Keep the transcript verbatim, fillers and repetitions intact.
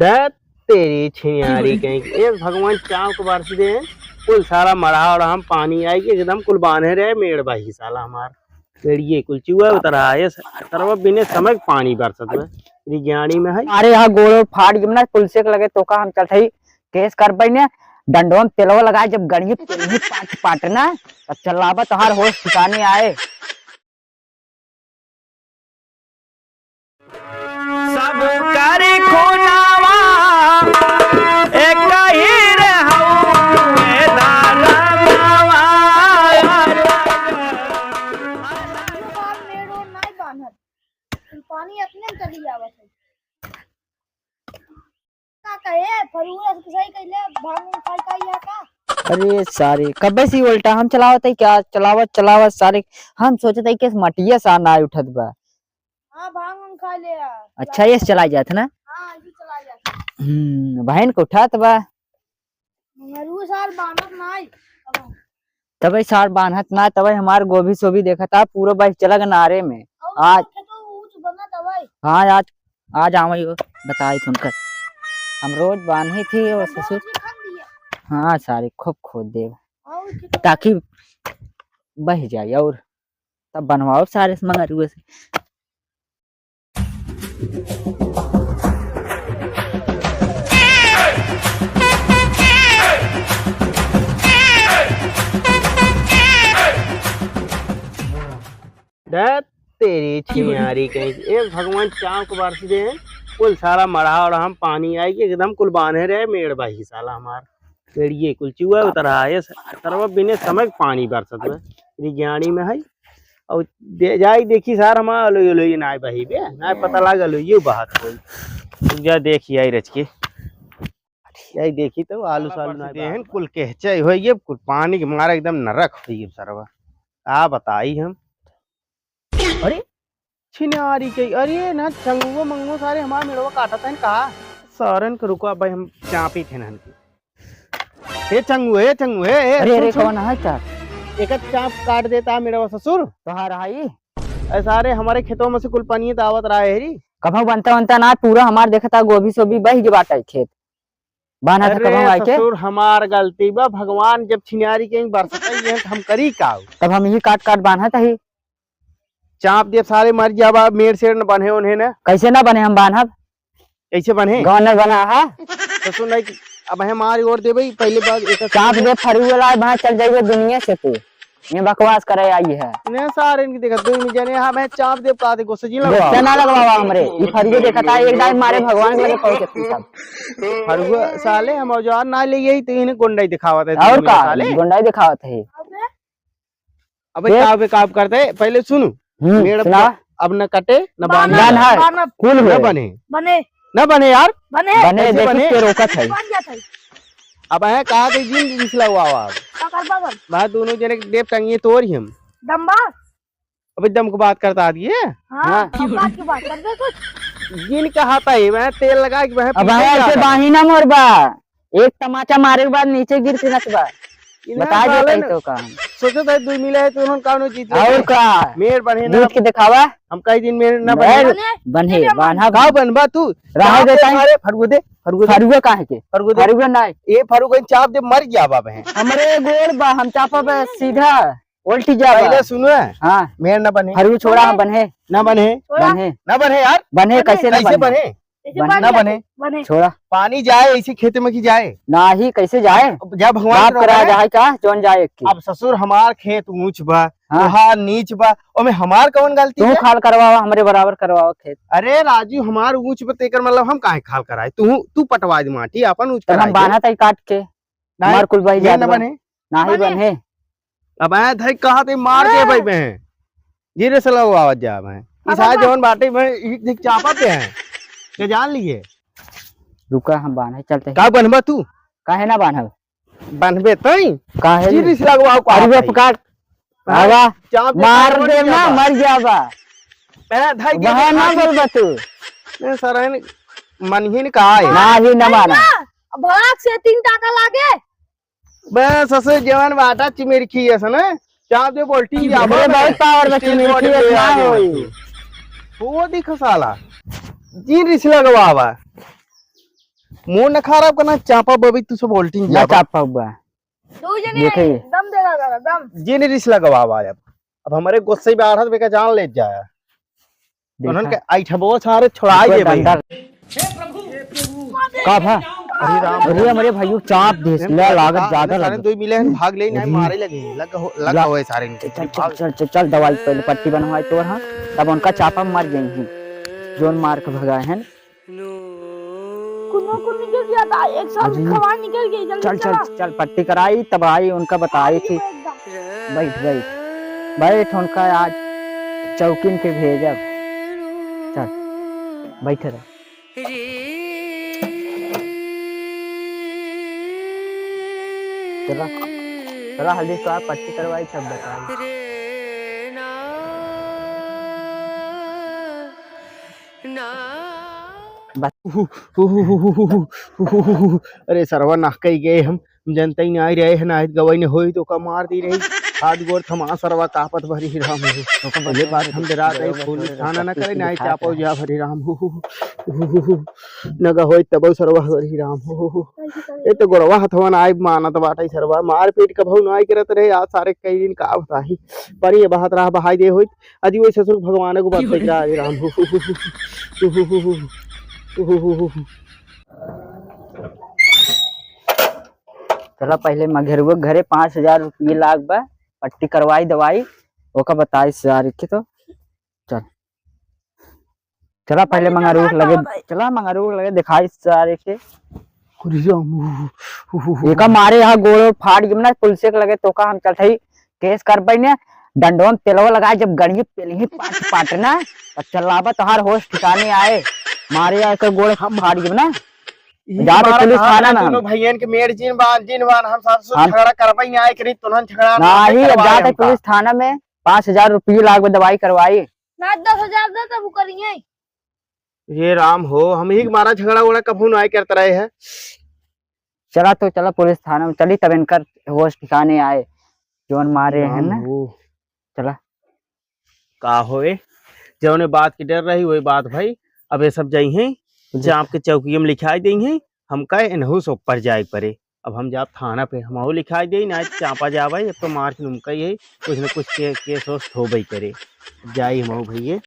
दैत तेरी छिनारी कहीं की। ए भगवान, चाँप के बरस दे, कुल सारा मढ़ा उढ़ा हम पानी आई के एकदम कुल बान्हे रहे, मेड़ बही साला हमार। मेड़िए कुल चुआ उतर आए, सरवा बिने समय के पानी बरसत बा। रिज्ञानी में है। अरे, यहाँ गोड़ ओड़ फाट गइल ना, पुलिस के लगे तोका हम चलत हई, केस करबई ने, डंडवा में तेलवा लगाए, जब गड़िए पेली पाट पाट ना, तब चलावा तोहार होश ठिकाने आए। सब कर खुनावा एक ही रे हउए दानवा। बाप मेड़ो नाई बान्हत। पानी अपने में चली आवत है। का कहे, फरुआ से सही कइले, भांग उंग खाई का या का? अरे सारे, कब्बे से उल्टा हम चलावत है क्या? चलावत, चलावत सारे, हम सोचत है कि मटिया सा ना उठत बा। हाँ, भांग उंग खा ले यार। अच्छा, ये चला जात है ना? हाँ, ये चला जात है। हम्म, बहन को उठात बा। मगर वो सार बांधत नाई। अब तबे सार बांधत ना, तबे हमार गोभी सोभी देखत आ, पूरा बस चला गए नारे में। और आज तो ऊंच बना तबे। हाँ, आज, आज आवे हो, बताई फोन कर। हम रोज बांधे थे और तो ससुर। रोज ही खन दिया। हाँ, सारे खूब खोद देव। और खेत ताकि बह जाए और तब बनवाओ सारे से मंगरुए से। दैत तेरी छिनारी कहीं की। ए भगवान, चाँप के बरस दे, कुल सारा मढ़ा उढ़ा हम पानी आई के एकदम कुल बान्हे रहे, मेड़ बही साला हमार। मेड़िए कुल चुआ उतर आए, सरवा बिने समय के पानी बरसत बा। रिज्ञानी में है। और दे, जाई देखी सार, हमार अलोई, अलोई नाय बही बे, नाय पता लाग अलोई बहत होई। जा देखी आई रच के। जाई देखी तो आलू सालू नाय देहन बहत। कुल केहचे होई, ये कुल पानी के मारे एकदम नरक होई ये सरवा। आ बताई हम। अरे, छिनारी के, अरे ना, चंगुओ मंगुओ सारे हमार मेड़वा काटत हैं का? सारन के रुको, अब हम चाँपी थे नहन की। हे चंगुओ, हे चंगुओ, हे, हे, अरे, सुन, अरे, सुन। कौन है का? एक चाँप काट देता मेड़वा ससुर। तोहार है? अरे सारे, हमारे खेतों में से कुल पानी तो आवत रहा है री। कभो बनता बनता ना, पूरा हमार देखता गोभी सोभी बह गई बाटे खेत। बान्हा था अरे कबहुँ आइके? ससुर, हमार गलती बा, भगवान जब छिनारी के बरसत है, ये हम करी का? तब हम यही काट काट बान्हत ही। चाँप देब सारे मर जाबा, मेड़ सेड़ न बन्हे उन्हें न। कैसे ना बन्हे हम बान्हब? कैसे बन्हे? गाँव न बना है। ससुर नहीं, अब हम मार और देबे, पहले बार एक चाँप दे फरुए ला, वहाँ चल जाइए दुनिया से तू। ये बकवास करे आई है। ने सारे इनकी देखत, दो में जने, हाँ, मैं चाँप देब का दे, गोसे जी लगवा। गोसे ना लगवावा हमरे। ई फरियो देखत है, एक डाइव मारे भगवान के लगे पहुँचे तू सब। फरुआ साले, हम औजार ना ले यही तो इन्हें गुंडाई दिखावत है, और का? साले। गुंडाई दिखावत है। अबे देख। का, अबे का करते हैं? पहले सुनू। हम्म, मेड़ अब सुना। अब न कटे, न बान्हे। बान्हे। बान्हे। कुल न में। बने। बने। न बने यार। बने। बने, कैसे देखी बने? के रोकत है। बन जात है। अब है कहा थे जिन रिस लगवावा अब। का करबा बन? भाई दोनों जने के देव टंगिए तोरी हम। दम्बा? अबे दम को बात करता आदि है। हाँ, हाँ। दम बात की बात कर दे कुछ। जिन कहा था ये, वह तेल लगा के वह अब पीछे है जा के रहा। बाहिना मोर बा। एक तमाचा मारे के बाद नीचे गिर के नचबा। इन्हें बता दे साले कहीं न तो का। सोचो तो दो मिले है तो उन्होंने कानून जीत लिया। और का? मेड़ बने ना। जीत के दिखावा। हम कई दिन मेड़ ना बने। बने, बने, बने। बान्हा का बनबा तू? रहा चाप दे दे टाइम। सारे फरुआ दे, फरुआ दे। फरुआ काहे के? फरुआ दे। फरुआ ना। ये फरुआ कहीं चाप दे मर गया बाबा है। हमरे गोड़ बा, हम चापब सीधा उल्टी जाबा। पहले सुनो। हाँ। मेड़ ना बने। फरुआ छोड़ा, हम बने। ना बने। छोड़ा। बने। ना बने यार। बने, बने। कैसे ना कैसे बने? बने? जैसे बने। बन ना जाते, बने। बने। छोड़ा। पानी जाए ऐसे खेत में कि जाए? नाही, कैसे जाए? अब जा भगवान बाप के करा रहा है। जाए का, जौन जाए एक की। अब ससुर हमार खेत ऊंच बा, हाँ। तोहार नीच बा, ओमे हमार कौन गलती तू है? खाल करवावा, हमरे बराबर करवावा खेत। अरे राजू, हमार ऊंच बा, तेकर मतलब हम काहे खाल कराए? तू, तू पटवा दे माटी, अपन ऊंच तब हम कराए दे। बान्हा तई काट के, नहीं, हमार कुल बही ये जात ना बा। बने। नाही बने। बने। अब आए थे, कहा थे, मार दे हाँ। भाई बहन। धीरे से लगवावत जा बहन। अब इसा अब जौन बाटे बहन, ई देख चापत है। के जान लिए। रुका, हम बान्हे चलते हैं। का बनबा तू? काहे ना बान्हब? बान्हबे तई? काहे धीरे नहीं? से लगवाओ, कहा अरे था। पकड़। हाँ, आवा। चाप दे, मार मर दे ना, जाबा। मर जाबा। मैं धाई के वहाँ ना दिखा बोलबा तू। नहीं सर, है नहीं, मन ही नहीं कहा है। नाही ना माना। अब भाग से तीन टाका लागे। बस असे जवान बाटा चिमिरखी है सने। चाप दे बोल्टी की हमरे आवा बहुत ना। पावर में स्टील चिमिरखी बॉडी है, ले ना आ गए होई। तू। वो दिख साला। जिन रिस लगवावा। मूड न खराब करना, चापा बबी तू सब उल्टी ना जाबा। चापा हुआ। दो जने देखे। दम दे रहा, दम। जे नहीं रिस लगवा अब। अब हमरे गुस्से में आढ़त बेका जान ले जाया। देखा। उन्हन के ऐठबो सारे छुड़ाई दे भाई। डंडा। का भा? अरे राम। अरे हमरे भाइयों चाप देस, ले लागत ज्यादा सारे लगे। दो मिले हैं, भाग ले, नहीं अरे। मारे लगे, लग हो, लग ला। होए सारे इनके। चल, चल, चल, चल, चल, दवाई पहले पट्टी बनवाए तोर, हाँ, तब उनका चापा मर गई हैं, जोन मार के भगाए हैं। कुनो कुनो निकल गया था, एक साल अभी खवार निकल गई, जल्दी चल, चल, चला। चल, पट्टी कराई, तब आई, उनका बताई थी। एकदम। बैठ, बैठ, बैठ, उनका आज चौकिन पे भेजब। चल, बैठे रह। चला, चला, हल्दी का पट्टी करवाई, तब बताई। बस। अरे सरवा, नाक कई गए हम, जनता ही ना आई रहे है, ना गवाई ने होई तो का मार दी रही। हाथ गोड़ थमा सरवा कापत भरी राम हो। तो का पहले बात हम डरा गए, पुलिस थाना ना करे, ना चापो जा भरी राम हो। नगा होई तब सरवा भरी राम हो। ए तो गोड़वा हथवा ना आई मानत बाटे सरवा, मार पीट कभू ना आई करत रहे, आज सारे कई दिन का बताही। पर ये बात रहा बहाई दे होई, अजी वही ससुर भगवान को बात कह रहा है राम। चला पहले मघेरुआ घरे पाँच हजार रुपये लाग बा, पट्टी करवाई दवाई, ओका बताई सारे के तो। चल। चला पहले पहले मंगारूख तो लगे, बात बताई। चला मंगारूख लगे दिखाई सारे के। अरे राम, हु, हु, हु, हु, हु। एका मारे यहाँ गोड़ फाट गया ना, पुलिस के लगे तो का हम चल थई केस कर पाई ने, डंडवा में तेलवा लगाए, जब गड़िए पेलही पाट, पाट ना, तब चलावा तोहार होश ठिकाने आए। मारे यहाँ के गोड़ हम फाट गया ना। ई जा तो मारा पुलिस कहाँ थाना ना ना हम। दोनों भैयन के मेड़ जिन बान, जिन बान, हम साथ साथ हम झगड़ा करवाई आए करी, तुनन झगड़ा ना नहीं, अब करवाए जा तो हमका। पुलिस थाना में पाँच हजार रुपये लाग में दवाई करवाई। ना दस हजार दे तब करिए। ये राम हो, हम ही मारा झगड़ा उगड़ा कभू ना करत रहे हैं। चला तो चला पुलिस थाना में चली, तब इनकर होश ठिकाने आए, जोन मारे हैं राम ना। हो। चला। का होए, जौने बात की डर रही वही बात भाई। अब ये सब जाई हैं, चाप के चौकी में लिखाई देई हैं, हमका इनहू से ऊपर जाए पड़े। अब हम जाब थाना पे, हमहू लिखाई देई, ना चापा जावे, अब तो मार के उनका ही है, कुछ न कुछ के, केस होस होबे करे। जाई हमहू भैये।